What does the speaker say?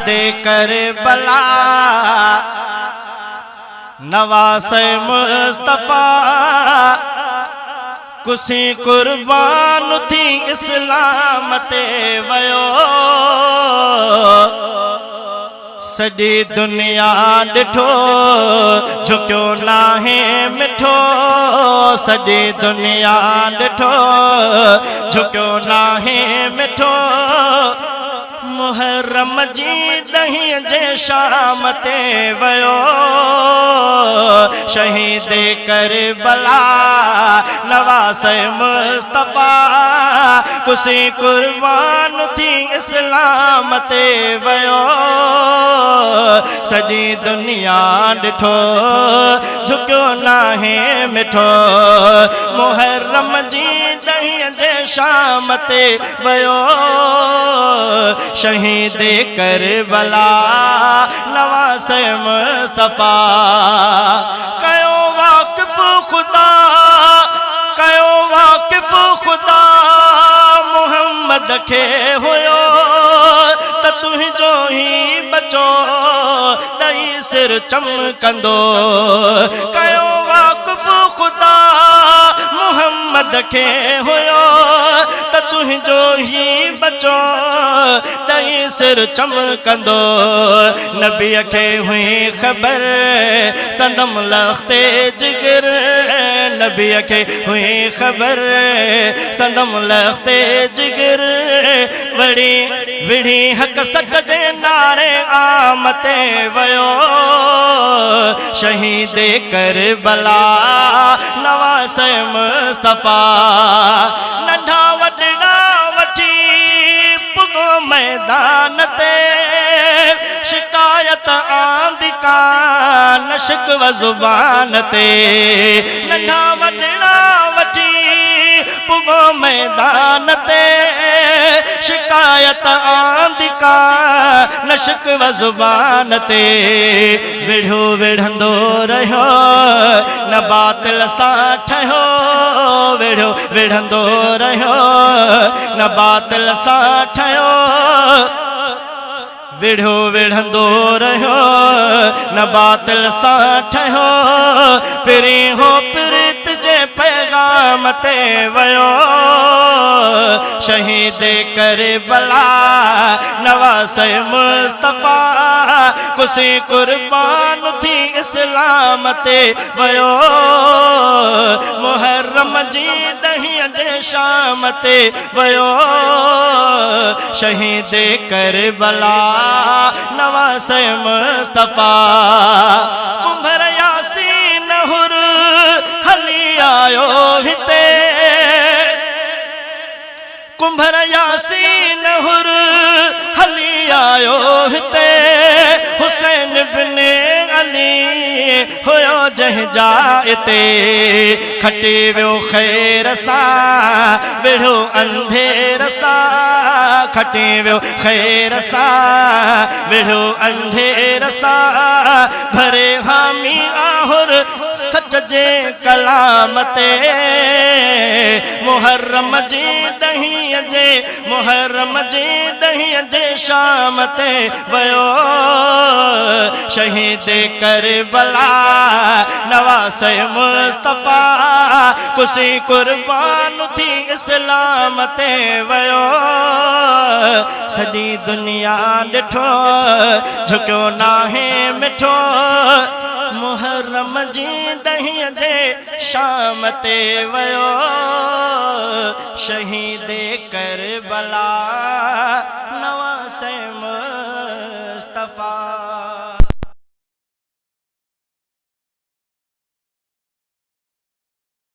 The Karbala نواس مصطفيٰ ڪسي قربان ٿي اسلام تي ويو سڄي دنيا ڏٺو جهڪيو ناهي مٺو سڄي دنيا ڏٺو جهڪيو ناهي مٺو محرم جي ڏهين جي شام تي ويو شهيد ڪربلا نواس مصطفيٰ ڪسي قربان ٿي اسلام تي ويو سڄي دنيا ڏٺو جهڪيو ناهي مٺو محرم جي ڏهين جي شام تي ويو شهيد ڪربلا نواس مصطفيٰ ڪيو واقف خدا ڪيو واقف خدا محمد کي هيو ته تنهنجو هي ٻچو ڏئي سر چمڪندو ڪيو واقف خدا محمد کي هيو ته تنهنجو هي ٻچو ڏئي سر چمڪندو نبيء کي هئي خبر سندم لخت جگر نبيء کي هئي خبر سندم لخت جگر وڙهي وڙهي حق سچ جي نعري عام تي ويو شهيد ڪربلا نواس مصطفيٰ ننڍا وڏڙا وٺي پڳو ميدان تي شڪايت آندي ڪان شڪوه زبان تي ننڍا وڏڙا وٺي پڳو ميدان تي شڪايت آندي ڪا نه شڪوه زبان تي وڙهيو وڙهندو رهيو نه باطل سان ٺهيو وڙهيو وڙهندو رهيو نه باطل سان ٺهيو وڙهيو وڙهندو رهيو نه باطل سان ٺهيو پرين هو پريت جي پيغام تي ويو شهيد ڪربلا نواس مصطفيٰ ڪسي قربان ٿي اسلام تي ويو محرم جي ڏهين جي شام تي ويو شهيد ڪربلا نواس مصطفيٰ ڪنڀر ياسين حر هلي آيو هتي ڪنڀر ياسين حر هلي آيو هتي حسين بن علي هيو جنهن جاء تي کٽي ويو خير سان وڙهيو انڌير سان کٽي ويو خير سان وڙهيو انڌير سان ڀري حامي آهر سچ جي ڪلام تي محرم جي ڏهين جي محرم جي ڏهين جي شام تي ويو شهيد ڪربلا نواس مصطفيٰ ڪسي قربان ٿي اسلام تي ويو سڄي دنيا ڏٺو جهڪيو ناهي مٺو محرم جي ڏهين جي شام تي ويو شهيد ڪربلا نواس مصطفيٰ.